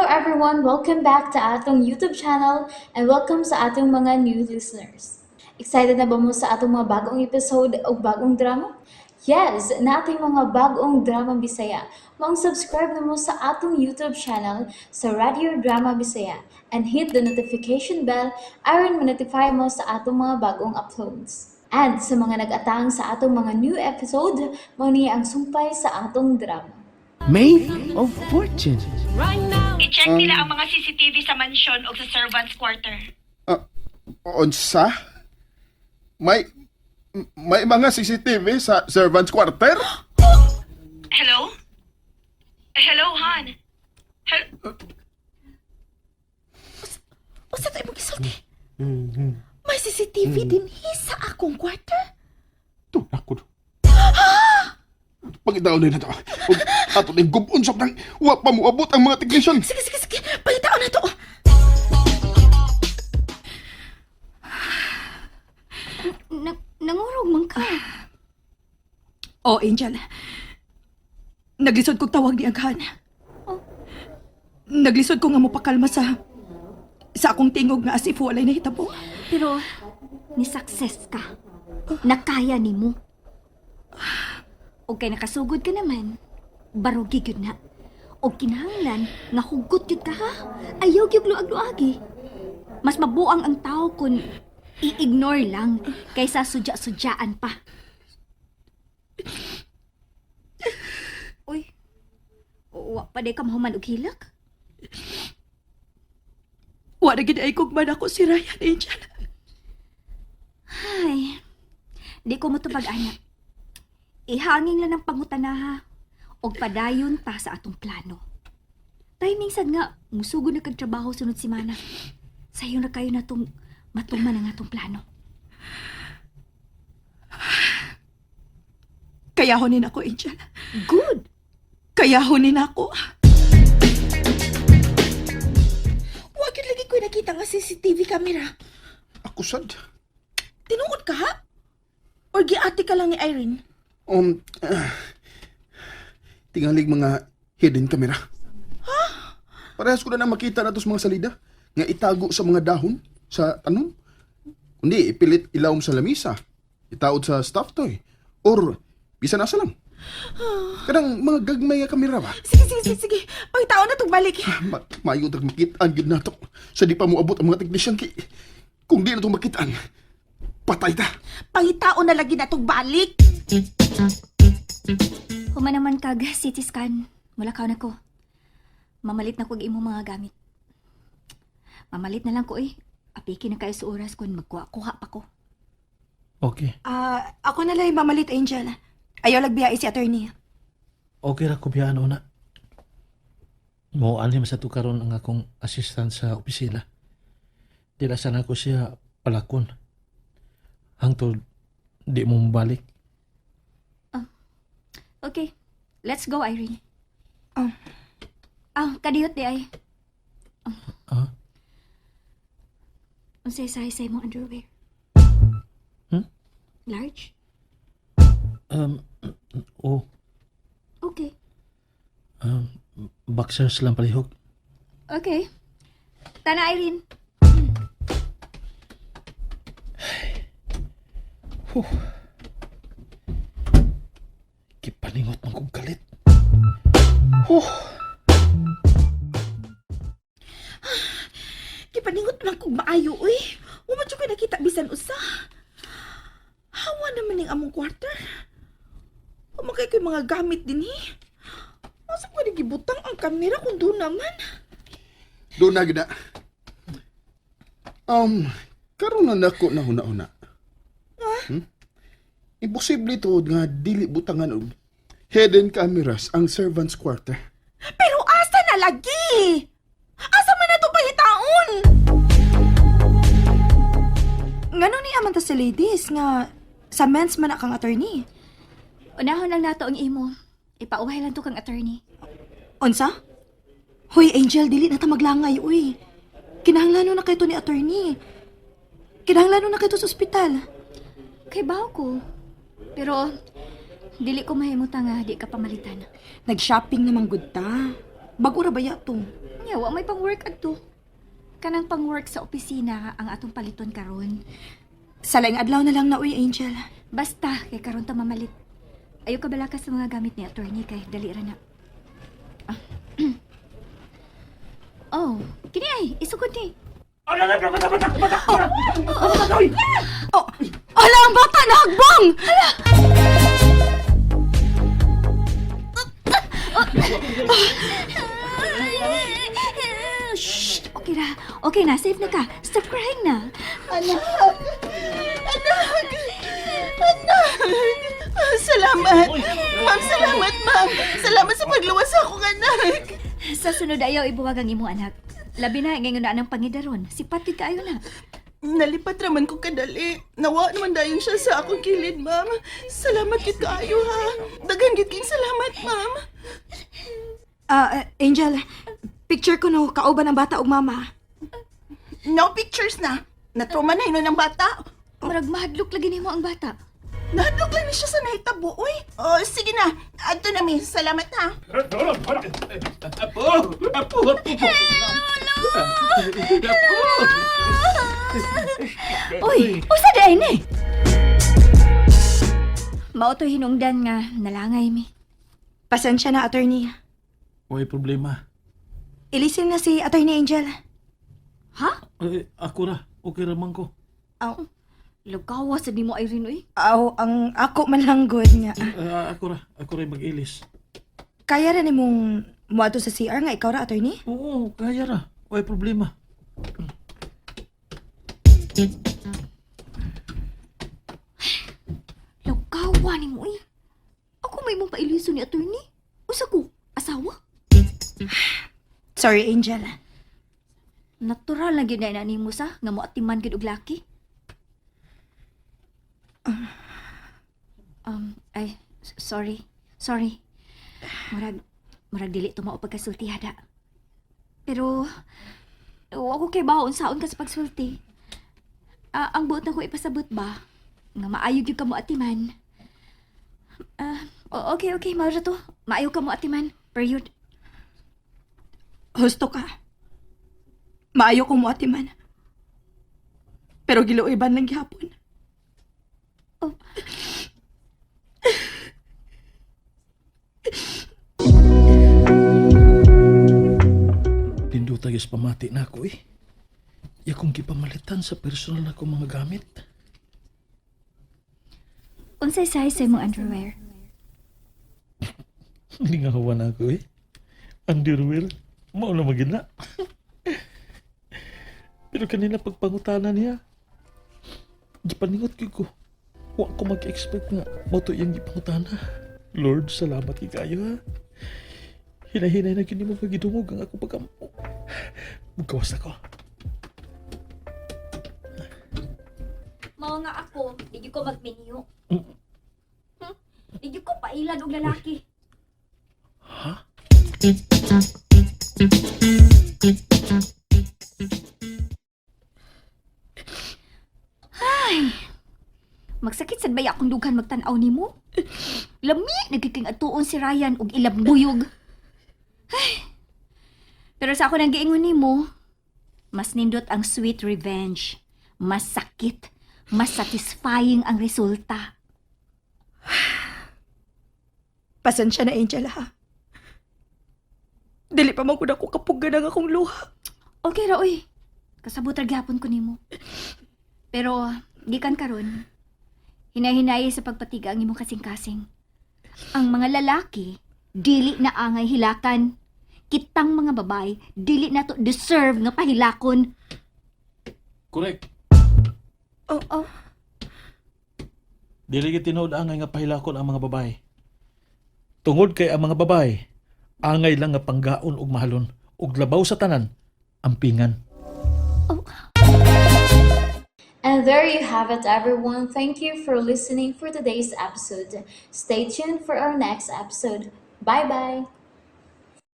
everyone! Welcome back to atong YouTube channel and welcome sa atong mga new listeners. Excited na ba mo sa atong mga bagong episode o bagong drama? Yes, nating mga bagong drama Bisaya. Maong subscribe na mo sa atong YouTube channel sa Radio Drama Bisaya and hit the notification bell aron ma-notify mo sa atong mga bagong uploads. And sa mga nag-atang sa atong mga new episode, mao ni ang sumpay sa atong drama. Maid of Fortune. I-check nila ang mga CCTV sa mansyon o sa servants' quarter. Unsa? May mga CCTV sa servants' quarter? Hello? Hello, Han. Usa to imong gisulti? May CCTV dinhi sa akong quarter? Tulak ko. Pangitaon na to. Ug ato ning gubon sa nang wa pa moabot ang mga technician. Sige, sige, sige. Pangitaon na to. Nangurog man ka. Oh, Angel. Naglisod kog tawag ni Aghan. Naglisod ko nga mopakalma sa akong tingog nga as if walay nahitabo. Pero, ni success ka. Nakaya nimo. Og kay nakasugod ka naman, barugi gyud na. Og kinahanglan nga hugot gyud ka ha. Ayaw gyud luag-luagi. Mas mabuang ang tao kung i-ignore lang kaysa sudya-sudyaan pa. Uy, wa pa di ka mahuman og hilak? Wa na gid ay kog man ako si Ryan, Angel. Ay, di ko motubag ana. Ihanging lang ng pangutana ha. Og padayon ta sa atong plano. Timing sad nga, musugod na kag trabaho sunod semana. Sayo na kayo na tong matuman ang atong plano. Kayahonin ako, Angel. Good! Kayahonin ako. Wa gyud lagi ko nakita nga CCTV camera. Ako sad. Tinuod ka ha? Or giati ka lang ni Irene? Tingalig mga hidden camera. Ha? Parehas ko na nang makita na to sa mga salida nga itago sa mga dahon sa tanom. Kundi ipilit ilawom sa lamisa. Itaod sa stuffed toy or bisan asa lang. Kanang mga gagmay nga kamera ba? Sige, sige, sige, sige. Pangitaon na tong balik. Mayo tag makitaan gyud nato sa di pa moabot ang mga technician kay kung di na to makitaan, patay ta. Pangitaon na lagi na tong balik. Human naman kag CT scan. Mula ka na ko. Mamalit na kog imong mga gamit. Mamalit na lang ko eh. Apiki na kayo sa oras kung magkuha-kuha pa ko. Okay. Ah, ako na lang yung mamalit, Angel. Ayaw lagbiya si attorney. Okay ra ko biyaan una. Mo anim sa tukaron ang akong assistant sa opisina. Dila sana ko siya palakon. Hangtod di mo mabalik. Okay, let's go, Irene. Oh. Ah, kadiyot di ay. Ah? Unsay size sa imong underwear? Hmm? Large? Oh, Okay. Boxers lang palihog. Okay. Tana, Irene. Kipaningot man kong kalit. Huh. Kipaningot man kog maayo, uy. Wa man jud ko nakita bisan usa. Hawa naman ning among quarter. Wa man kay ko'y mga gamit dinhi. Asa ko ni gibutang ang kamera kung doon naman? Doon na gid na. Karon na nako na huna-huna. Hmm? Imposible to nga dili butangan og hidden cameras ang servants' quarter. Pero asa na lagi? Asa man na ito pangitaon? Ngano ni aman ta sa ladies nga sa men's man akang attorney? Unahon lang nato ang imo. Ipauhay lang to kang attorney. Unsa? Hoy Angel, dili na ta maglangay uy. Kinahanglan na kay to ni attorney. Kinahanglan na kay to sa ospital. Kay bawo ko. Pero, dili ko mahimuta nga di ka pamalitan. Nag-shopping naman gud ta. Bago ra ba ya to? Nya, wa may pang-work adto. Kanang pang-work sa opisina ang atong paliton karon. Sa laing adlaw na lang na uy, Angel. Basta kay karon ta mamalit. Ayo ka balaka sa mga gamit ni attorney kay dali ra na. Ah. Oh, kini ay isugod ni. Oh, ala ang bata nahagbong! Shh! Okay ra. Okay na, safe na ka. Stop crying na. Anak! Anak! Anak! Salamat! Ma'am, salamat, ma'am! Salamat sa pagluwas sa akong anak! Sa sunod ayaw ibuwag ang imong anak. Labi na ngayon na ang pangidaron. Sipat gid kaayo na. Nalipat raman ko kadali. Nawa naman dayon siya sa akong kilid, ma'am. Salamat gid kaayo, ha. Daghan gid king salamat, ma'am. Angel, picture ko no kauban ang bata ug mama. No pictures na. Natrauma na hinon ang bata. Murag mahadlok lagi nimo ang bata. Nahadlok lang ni siya sa nahitabo, uy. Oh, sige na. Adto na mi. Salamat ha. Apo! Apo! Apo! Uy, usa di ay ni. Mao to hinungdan nga nalangay mi. Pasensya na, attorney. Way problema. Ilisin na si Attorney Angel. Ha? Eh, ako ra. Okay ra man ko. Aw, Lugawa sa nimo Irene uy. aw, ang ako man lang good nga. Eh, ako ra. Ako ra mag-ilis. Kaya ra nimong muadto sa CR nga ikaw ra, attorney? Oo, kaya ra. Way problema. Lugawa nimo uy. Ako may mong pailiso ni attorney. Usa ko, asawa. Sorry, Angel. Natural lang gyud na nimo sa nga moatiman gyud og laki. Ay, sorry. Sorry. Murag, murag dili to mao pagkasulti hada. Pero, wa ko kay baon saon ka sa pagsulti. Ah, ang buot na ko ipasabot ba? Nga maayo gyud ka mo atiman. Ah, okay, okay, mao ra to. Maayo ka mo atiman. Period. Husto ka. Maayo ko mo atiman. Pero giluoy-ban lang gihapon. Oh. Pinduta gyud sa pamati na ako eh. Yakong gipamalitan sa personal na akong mga gamit. Unsay size sa imong underwear? Lingawan na ako eh. Underwear. Mao na magina. Pero kanina pagpangutana niya, gipaningot gyud ko. Wa ko mag-expect nga mao to iyang gipangutana. Lord, salamat kay kayo ha. Hinahinay na gyud nimo pagidungog ang ako pagampo. Mugawas ako. Mao nga ako, di gyud ko magminyo. Di gyud ko pailad og lalaki. Ha? Magsakit sad baya akong dughan magtan-aw nimo. Lami nagkiking atuon si Ryan og ilang buyog. Ay. Pero sa ako nang giingon nimo, mas nindot ang sweet revenge. Mas sakit, mas satisfying ang resulta. Pasensya na, Angel, ha? Dili pa man gud ako kapugan ang akong luha. Okay ra oy. Kasabot ra gyapon ko nimo. Pero gikan karon, hinay-hinay sa pagpatiga ang imong kasing-kasing. Ang mga lalaki dili na angay hilakan. Kitang mga babae dili na to deserve nga pahilakon. Correct. Oh, oh. Dili gyud tinuod angay nga pahilakon ang mga babae. Tungod kay ang mga babae, angay lang nga panggaon og mahalon ug labaw sa tanan, ampingan. And there you have it, everyone. Thank you for listening for today's episode. Stay tuned for our next episode. Bye bye.